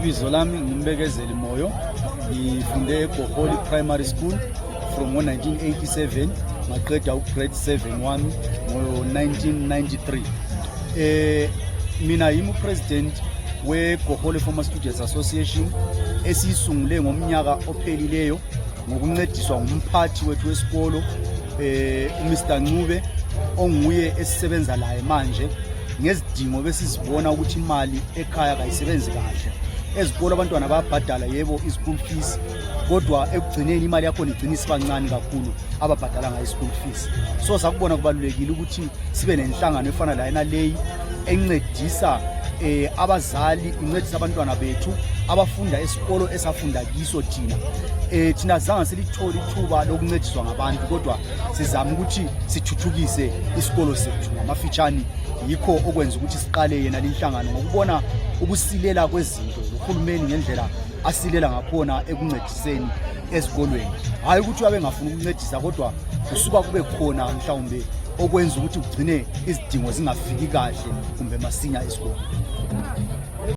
Ibizo lami nguMbekezeli Moyo. Ngifunde eGoholi Primary School from ngo-1987, ngaqeda ugrade 7 wami ngo-1993. Mina yimi upresident weGohole Former Students Association, esiyisungule ngomnyaka ophelileyo ngokuncediswa ngumphathi wethu wesikolo, uMr Ncube, onguye esisebenza laye manje ngezidingo besizibona ukuthi imali ekhaya kayisebenzi kahle. Ezikolo abantwana bayabhadala, yebo, i-school fees, kodwa ekugcineni imali yakhona igcina isibancane kakhulu ababhadala ngayo i-school fees. So sakubona kubalulekile ukuthi sibe nenhlangano efana layena leyi encedisa abazali, incedisa abantwana bethu abafunda esikolo esafunda kiso thina. Thina zange silithole ithuba lokuncediswa ngabantu, kodwa sizama ukuthi sithuthukise isikolo sethu. Ngamafitshane, yikho okwenza ukuthi siqale yena linhlangano, ngokubona ukusilela kwezinto, uhulumeni ngendlela asilela ngakhona ekuncediseni ezikolweni. Hhayi ukuthi uyabe engafuni ukuncedisa, kodwa kusuka kube khona mhlawumbe okwenza ukuthi kugcine izidingo zingafiki kahle kumbe masinya esikolo.